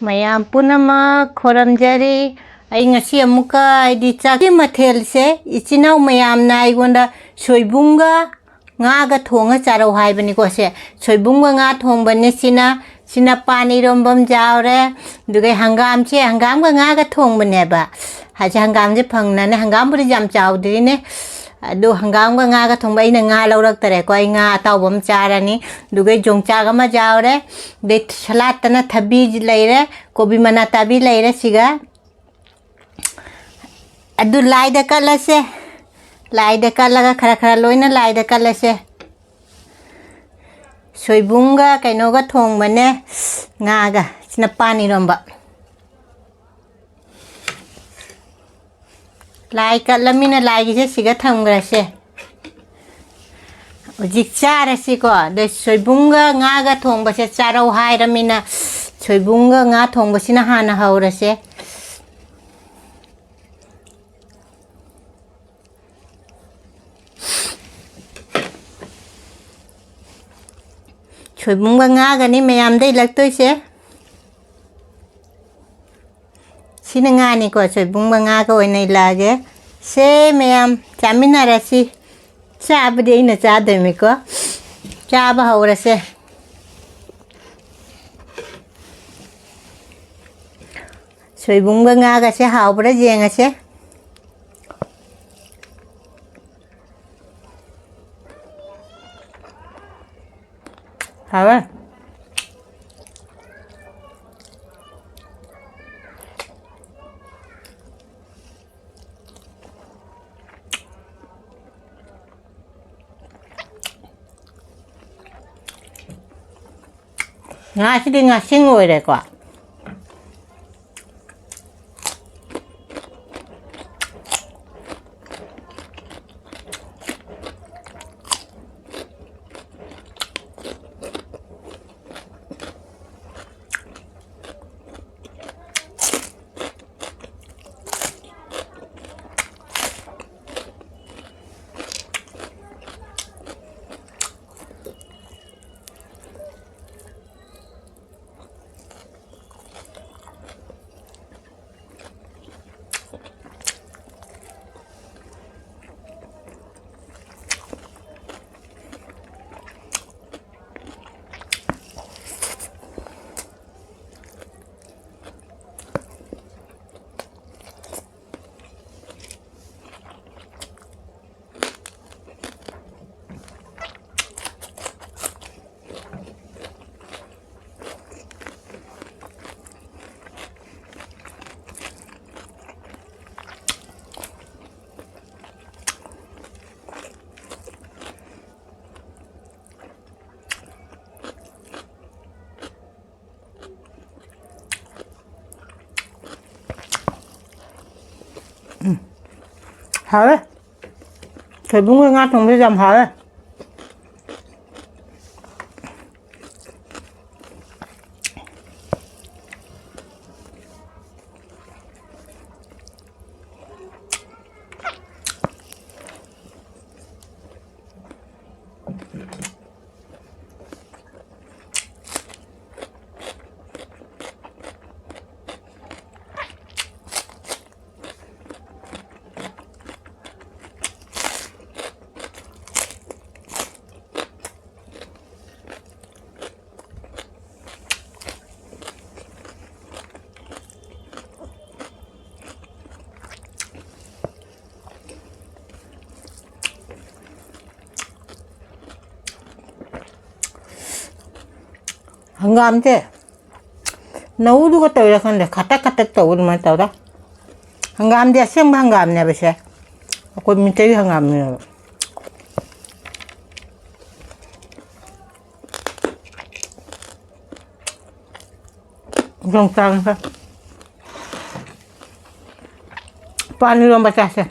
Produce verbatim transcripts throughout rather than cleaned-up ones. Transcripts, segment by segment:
ꯃꯌꯥꯝ ꯄꯨꯝꯅꯃꯛ ꯈꯣꯔꯝꯖꯔꯤ꯫ ꯑꯩ ꯉꯁꯤ ꯑꯃꯨꯛꯀ, ꯍꯥꯏꯗꯤ, ꯆꯥꯛꯀꯤ ꯃꯊꯦꯜꯁꯦ ꯏꯆꯤꯟ ꯏꯅꯥꯎ ꯃꯌꯥꯝꯅ ꯑꯩꯉꯣꯟꯗ ꯁꯣꯏꯕꯨꯝꯒ ꯉꯥꯒ ꯊꯣꯡꯉ ꯆꯥꯔꯧ ꯍꯥꯏꯕꯅꯤꯀꯣ꯫ ꯁꯦ, ꯁꯣꯏꯕꯨꯝꯒ ꯉꯥ ꯊꯣꯡꯕꯅꯦ ꯁꯤꯅ, ꯁꯤꯅ ꯄꯥꯟ ꯏꯔꯣꯝꯕ ꯑꯃ ꯌꯥꯎꯔꯦ꯫ ꯑꯗꯨꯒ ꯍꯪꯒꯥꯝꯁꯦ, ꯍꯪꯒꯥꯝꯒ ꯉꯥꯒ ꯊꯣꯡꯕꯅꯦꯕ꯫ ꯍꯧꯖꯤꯛ ꯍꯪꯒꯥꯝꯁꯦ ꯐꯪꯅꯅꯦ, ꯍꯪꯒꯥꯝꯕꯨꯗꯤ ꯌꯥꯝ ꯆꯥꯎꯗ꯭ꯔꯤꯅꯦ꯫ ꯑꯗꯨ ꯍꯪꯒꯥꯝꯒ ꯉꯥꯒ ꯊꯣꯡꯕ, ꯑꯩꯅ ꯉꯥ ꯂꯧꯔꯛꯇꯔꯦꯀꯣ, ꯑꯩ ꯉꯥ ꯑꯇꯥꯎꯕ ꯑꯃ ꯆꯥꯔꯅꯤ꯫ ꯑꯗꯨꯒ ꯌꯣꯡꯆꯥꯛ ꯑꯃ ꯌꯥꯎꯔꯦ꯫ ꯑꯗꯩ ꯁꯂꯥꯠꯇꯅ ꯊꯕꯤ ꯂꯩꯔꯦ, ꯀꯣꯕꯤ ꯃꯅꯥ ꯇꯥꯕꯤ ꯂꯩꯔꯦ ꯁꯤꯒ꯫ ꯑꯗꯨ ꯂꯥꯏꯗ ꯀꯠꯂꯁꯦ꯫ ꯂꯥꯏꯗ ꯀꯠꯂꯒ ꯈꯔ ꯈꯔ ꯂꯣꯏꯅ ꯂꯥꯏꯗ ꯀꯠꯂꯁꯦ꯫ ꯁꯣꯏꯕꯨꯝꯒ ꯀꯩꯅꯣꯒ ꯊꯣꯡꯕꯅꯦ, ꯉꯥꯒ꯫ ꯁꯤꯅ ꯄꯥꯟ ꯏꯔꯣꯝꯕ꯫ ꯂꯥꯏ ꯀꯠꯂꯃꯤꯅ ꯂꯥꯏꯒꯤꯁꯦ ꯁꯤꯒ ꯊꯝꯈ꯭ꯔꯁꯦ꯫ ꯍꯧꯖꯤꯛ ꯆꯥꯔꯁꯤꯀꯣ꯫ ꯑꯗꯩ ꯁꯣꯏꯕꯨꯝꯒ ꯉꯥꯒ ꯊꯣꯡꯕꯁꯦ ꯆꯥꯔꯧ ꯍꯥꯏꯔꯃꯤꯅ, ꯁꯣꯏꯕꯨꯝꯒ ꯉꯥ ꯊꯣꯡꯕꯁꯤꯅ ꯍꯥꯟꯅ ꯍꯧꯔꯁꯦ꯫ ꯁꯣꯏꯕꯨꯝꯒ ꯉꯥꯒꯅꯤ ꯃꯌꯥꯝꯗ ꯏꯜꯂꯛꯇꯣꯏꯁꯦ꯫ ꯁꯤꯅ ꯉꯥꯅꯤꯀꯣ, ꯁꯣꯏꯕꯨꯝꯒ ꯉꯥꯒ ꯑꯣꯏꯅ ꯏꯜꯂꯛꯑꯒꯦ꯫ ꯁꯦ ꯃꯌꯥꯝ, ꯆꯥꯃꯤꯟꯅꯔꯁꯤ꯫ ꯆꯥꯕꯗꯤ ꯑꯩꯅ ꯆꯥꯗꯣꯏꯃꯤꯀꯣ꯫ ꯆꯥꯕ ꯍꯧꯔꯁꯦ꯫ ꯁꯣꯏꯕꯨꯝꯒ ꯉꯥꯒꯁꯦ ꯍꯥꯎꯕ꯭ꯔꯥ ꯌꯦꯡꯉꯁꯦ꯫ ꯍꯥꯎꯋꯦ꯫ ꯉꯥꯁꯤꯗꯤ ꯉꯥꯁꯤꯡ ꯑꯣꯏꯔꯦꯀꯣ꯫ ꯍꯥꯎꯋꯦ꯫ ꯁꯣꯏꯕꯨꯝꯒ ꯉꯥ ꯊꯣꯡꯕꯁꯦ ꯌꯥꯝ ꯍꯥꯎꯋꯦ꯫ ꯍꯪꯒꯥꯝꯁꯦ ꯅꯧꯗꯨꯒ ꯇꯧꯔꯤꯔꯥ ꯈꯪꯗꯦ, ꯈꯇꯛ ꯈꯇꯛ ꯇꯧꯕ ꯑꯗꯨꯃꯥꯏꯅ ꯇꯧꯔꯦ꯫ ꯍꯪꯒꯥꯝꯗꯤ ꯑꯁꯦꯡꯕ ꯍꯪꯒꯥꯝꯅꯦꯕ ꯁꯦ, ꯑꯩꯈꯣꯏ ꯃꯤꯇꯩ ꯍꯪꯒꯥꯝꯅꯦꯕ꯫ ꯌꯣꯡꯆꯥꯛ ꯄꯥꯟ ꯏꯔꯣꯝꯕ ꯆꯥꯁꯦ꯫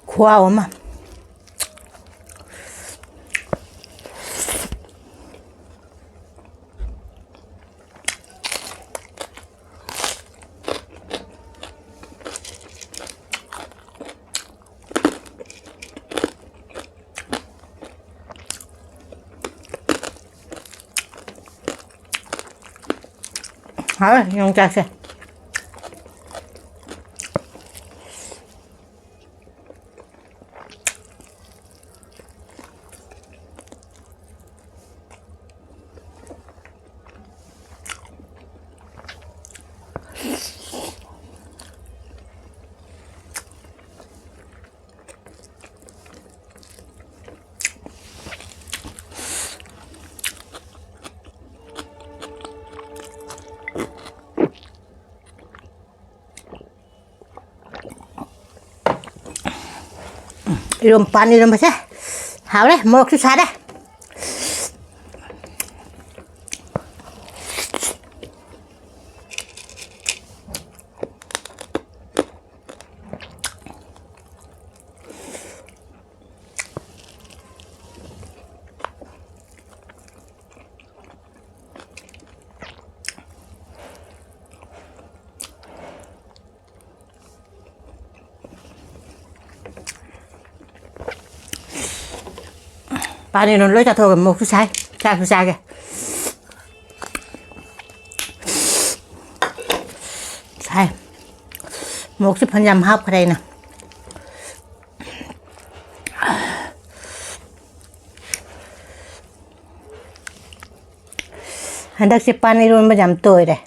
ꯈꯨꯍꯥꯎ ꯑꯃ꯫ ꯍꯥꯎꯋꯦ ꯌꯣꯡꯆꯥꯛꯁꯦ꯫ ꯏꯔꯣꯝ ꯄꯥꯟ ꯏꯔꯣꯝꯕꯁꯦ ꯍꯥꯎꯔꯦ, ꯃꯣꯔꯣꯛꯁꯨ ꯁꯥꯔꯦ꯫ ꯄꯥꯟ ꯏꯔꯣꯟ ꯂꯣꯏ ꯆꯥꯊꯣꯛꯑꯒ ꯃꯣꯔꯣꯛꯁꯨ ꯁꯥꯏ, ꯆꯥꯛꯁꯨ ꯆꯥꯒꯦ꯫ ꯁꯥꯏ꯫ ꯃꯣꯔꯣꯛꯁꯦ ꯐꯅꯌꯥꯝ ꯍꯥꯞꯈ꯭ꯔꯦ ꯑꯩꯅ꯫ ꯍꯟꯗꯛꯁꯦ ꯄꯥꯟ ꯏꯔꯣꯟꯕ ꯌꯥꯝ ꯇꯣꯏꯔꯦ꯫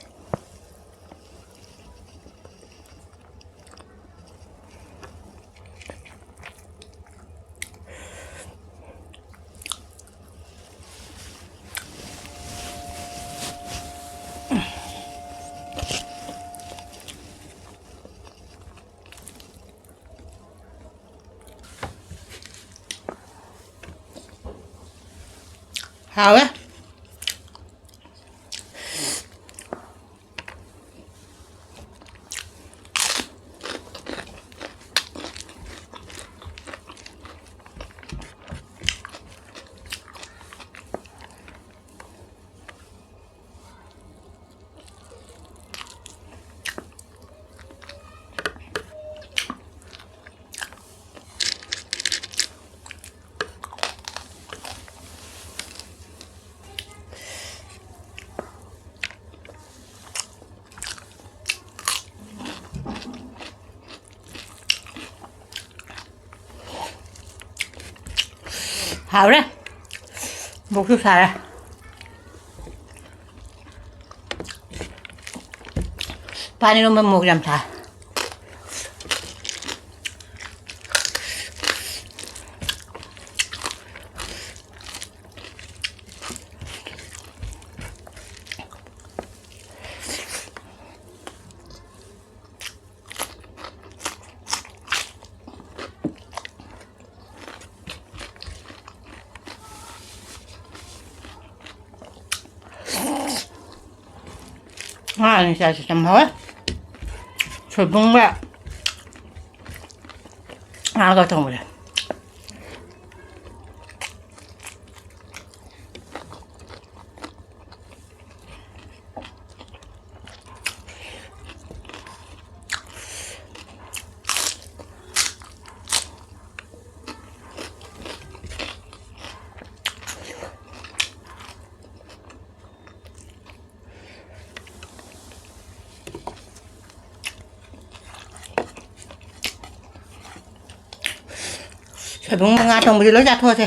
ꯍꯥꯎꯋꯦ꯫ ꯍꯥꯎꯔꯦ꯫ ꯃꯣꯔꯣꯛꯁꯨ ꯁꯥꯔꯦ꯫ ꯄꯥꯟ ꯏꯔꯣꯝꯕ ꯃꯣꯔꯣꯛ ꯌꯥꯝ ꯁꯥꯏ꯫ ꯉꯥ ꯑꯅꯤ ꯆꯥꯁꯤ ꯌꯥꯝ ꯍꯥꯎꯋꯦ꯫ ꯁꯣꯏꯕꯨꯝꯒ ꯉꯥꯒ ꯊꯣꯡꯕꯁꯦ꯫ ꯁꯣꯏꯕꯨꯝ ꯉꯥ ꯊꯣꯡꯕꯁꯦ ꯂꯣꯏ ꯆꯥꯊꯣꯛꯑꯁꯦ꯫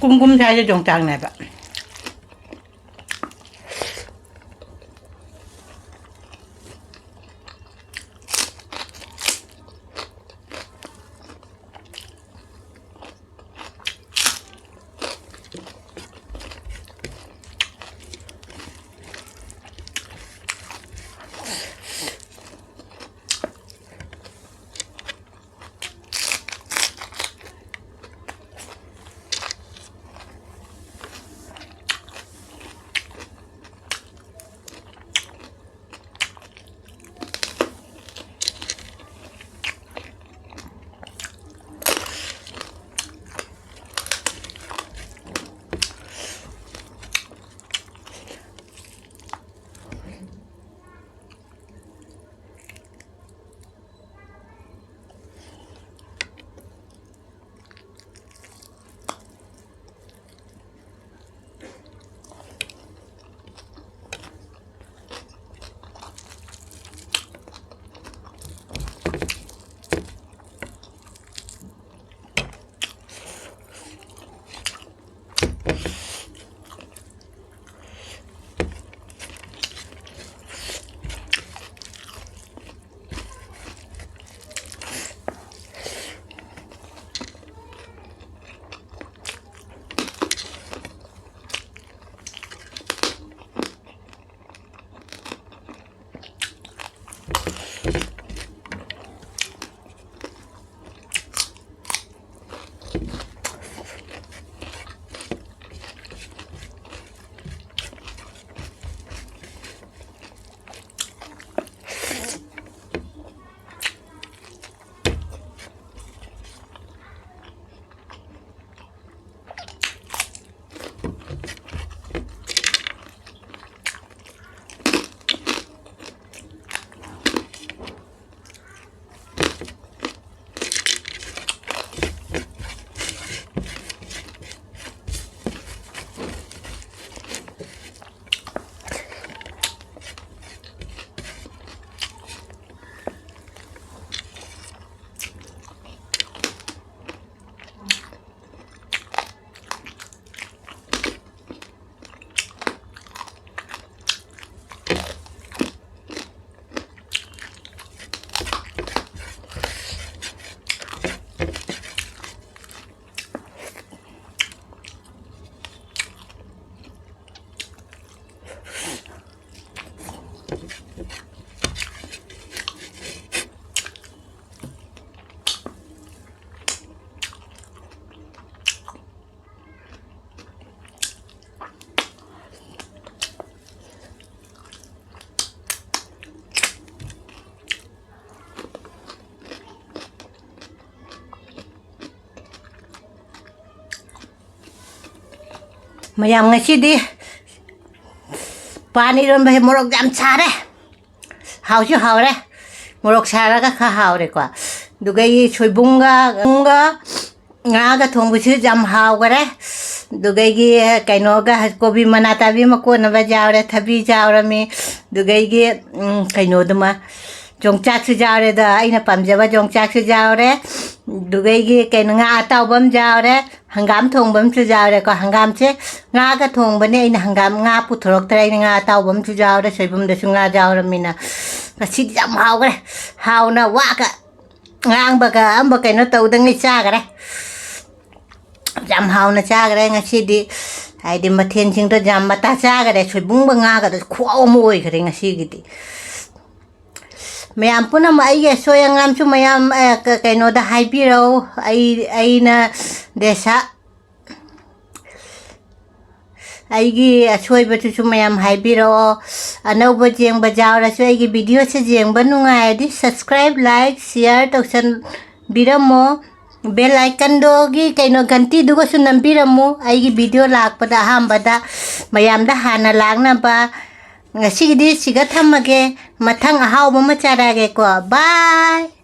ꯀꯨꯝ ꯀꯨꯝ ꯁ꯭ꯋꯥꯏꯗ ꯌꯣꯡꯆꯥꯛꯅꯦꯕ꯫ ꯃꯌꯥꯝ, ꯉꯁꯤꯗꯤ ꯄꯥꯟ ꯏꯔꯣꯟꯕꯁꯦ ꯃꯣꯔꯣꯛ ꯌꯥꯝ ꯁꯥꯔꯦ꯫ ꯍꯥꯎꯁꯨ ꯍꯥꯎꯔꯦ꯫ ꯃꯣꯔꯣꯛ ꯁꯥꯔꯒ ꯈꯔ ꯍꯥꯎꯔꯦꯀꯣ꯫ ꯑꯗꯨꯒ ꯑꯩ ꯁꯣꯏꯕꯨꯝꯒ, ꯕꯨꯡꯒ ꯉꯥꯒ ꯊꯣꯡꯕꯁꯨ ꯌꯥꯝ ꯍꯥꯎꯈꯔꯦ꯫ ꯑꯗꯨꯒ ꯑꯩꯒꯤ ꯀꯩꯅꯣꯒ, ꯀꯣꯕꯤ ꯃꯅꯥ ꯇꯥꯕꯤ ꯃꯀꯣꯟꯅꯕ ꯌꯥꯎꯔꯦ, ꯊꯕꯤ ꯌꯥꯎꯔꯝꯃꯤ꯫ ꯑꯗꯨꯒ ꯑꯩꯒꯤ, ꯎꯝ, ꯀꯩꯅꯣꯗꯨꯃ, ꯌꯣꯡꯆꯥꯛꯁꯨ ꯌꯥꯎꯔꯦꯗꯣ, ꯑꯩꯅ ꯄꯥꯝꯖꯕ ꯌꯣꯡꯆꯥꯛꯁꯨ ꯌꯥꯎꯔꯦ꯫ ꯑꯗꯨꯒ ꯑꯩꯒꯤ ꯀꯩꯅꯣ, ꯉꯥ ꯑꯇꯥꯎꯕ ꯑꯃ ꯌꯥꯎꯔꯦ, ꯍꯪꯒꯥꯝ ꯊꯣꯡꯕ ꯑꯃꯁꯨ ꯌꯥꯎꯔꯦꯀꯣ꯫ ꯍꯪꯒꯥꯝꯁꯦ ꯉꯥꯒ ꯊꯣꯡꯕꯅꯦ, ꯑꯩꯅ ꯍꯪꯒꯥꯝ, ꯉꯥ ꯄꯨꯊꯣꯔꯛꯇ꯭ꯔꯦ, ꯑꯩꯅ ꯉꯥ ꯑꯇꯥꯎꯕ ꯑꯃꯁꯨ ꯌꯥꯎꯔꯦ, ꯁꯣꯏꯕꯨꯝꯗꯁꯨ ꯉꯥ ꯌꯥꯎꯔꯃꯤꯅ꯫ ꯉꯁꯤꯗꯤ ꯌꯥꯝ ꯍꯥꯎꯈ꯭ꯔꯦ꯫ ꯍꯥꯎꯅ ꯋꯥꯒ ꯉꯥꯡꯕꯒ ꯑꯝꯕ ꯀꯩꯅꯣ ꯇꯧꯗꯉꯩ ꯆꯥꯈꯔꯦ꯫ ꯌꯥꯝ ꯍꯥꯎꯅ ꯆꯥꯈꯔꯦ ꯉꯁꯤꯗꯤ꯫ ꯍꯥꯏꯗꯤ ꯃꯊꯦꯜꯁꯤꯡꯗꯣ ꯌꯥꯝ ꯃꯇꯥ ꯆꯥꯈꯔꯦ꯫ ꯁꯣꯏꯕꯨꯝꯒ ꯉꯥꯒꯗꯣ ꯈꯨꯍꯥꯎ ꯑꯃ ꯑꯣꯏꯈꯔꯦ ꯉꯁꯤꯒꯤꯗꯤ꯫ ꯃꯌꯥꯝ ꯄꯨꯝꯅꯃꯛ ꯑꯩꯒꯤ ꯑꯁꯣꯏ ꯑꯉꯥꯝꯁꯨ ꯃꯌꯥꯝ, ꯑ, ꯀ-, ꯀꯩꯅꯣꯗ ꯍꯥꯏꯕꯤꯔꯛꯎ꯫ ꯑꯩ, ꯑꯩꯅ ꯗꯦꯁꯥ, ꯑꯩꯒꯤ ꯑꯁꯣꯏꯕꯗꯨꯁꯨ ꯃꯌꯥꯝ ꯍꯥꯏꯕꯤꯔꯛꯑꯣ꯫ ꯑꯅꯧꯕ ꯌꯦꯡꯕ ꯌꯥꯎꯔꯁꯨ ꯑꯩꯒꯤ videoꯁꯦ ꯌꯦꯡꯕ ꯅꯨꯡꯉꯥꯏꯔꯗꯤ subscribe, like, share ꯇꯧꯁꯟꯕꯤꯔꯝꯃꯣ꯫ Bell iconꯗꯨꯒꯤ ꯀꯩꯅꯣ ꯘꯟꯇꯤꯗꯨꯒꯁꯨ ꯅꯝꯕꯤꯔꯝꯃꯨ, ꯑꯩꯒꯤ video ꯂꯥꯛꯄꯗ ꯑꯍꯥꯟꯕꯗ ꯃꯌꯥꯝꯗ ꯍꯥꯟꯅ ꯂꯥꯛꯅꯕ꯫ ꯉꯁꯤꯒꯤꯗꯤ ꯁꯤꯒ ꯊꯝꯃꯒꯦ꯫ ꯃꯊꯪ ꯑꯍꯥꯎꯕ ꯑꯃ ꯆꯥꯔꯛꯑꯒꯦꯀꯣ꯫ Bye꯫